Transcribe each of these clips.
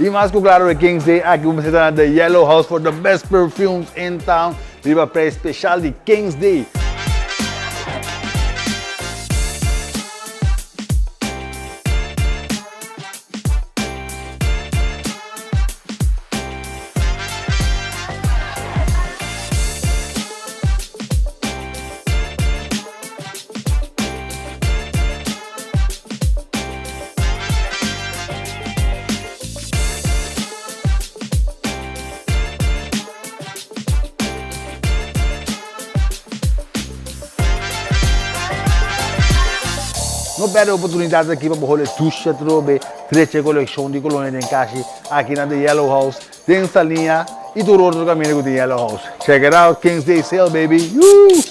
Y mas cu claro e Kings Day aki bo mester ta na The Yellow House for the best perfumes in town riba prijs special di Kings Day. No perde oportunidad aki pa bo hole dusha trobe trecha e coleccion di colonia den kashi aki na The Yellow House den Saliña y tur otro caminda cu tin Yellow House. Check it out, Kings Day Sale baby! Yoo!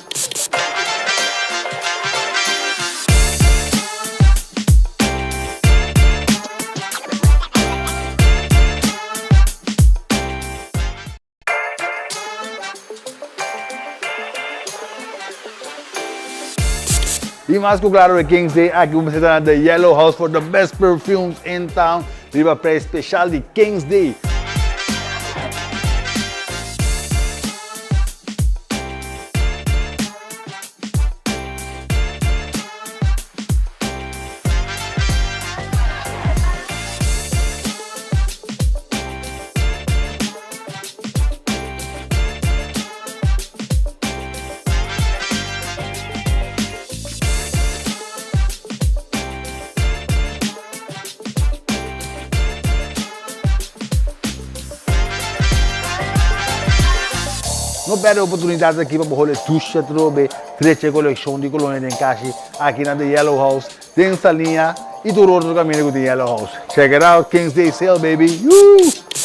Y mas cu claro e Kings Day aki bo mester ta na The Yellow House for the best perfumes in town riba prijs special di Kings Day. No perde oportunidad aki pa bo hole dusha trobe trecha e coleccion di colonia den kashi aki na The Yellow House den Saliña y tur otro caminda cu tin Yellow House. Check it out, Kings Day Sale baby! Yoo!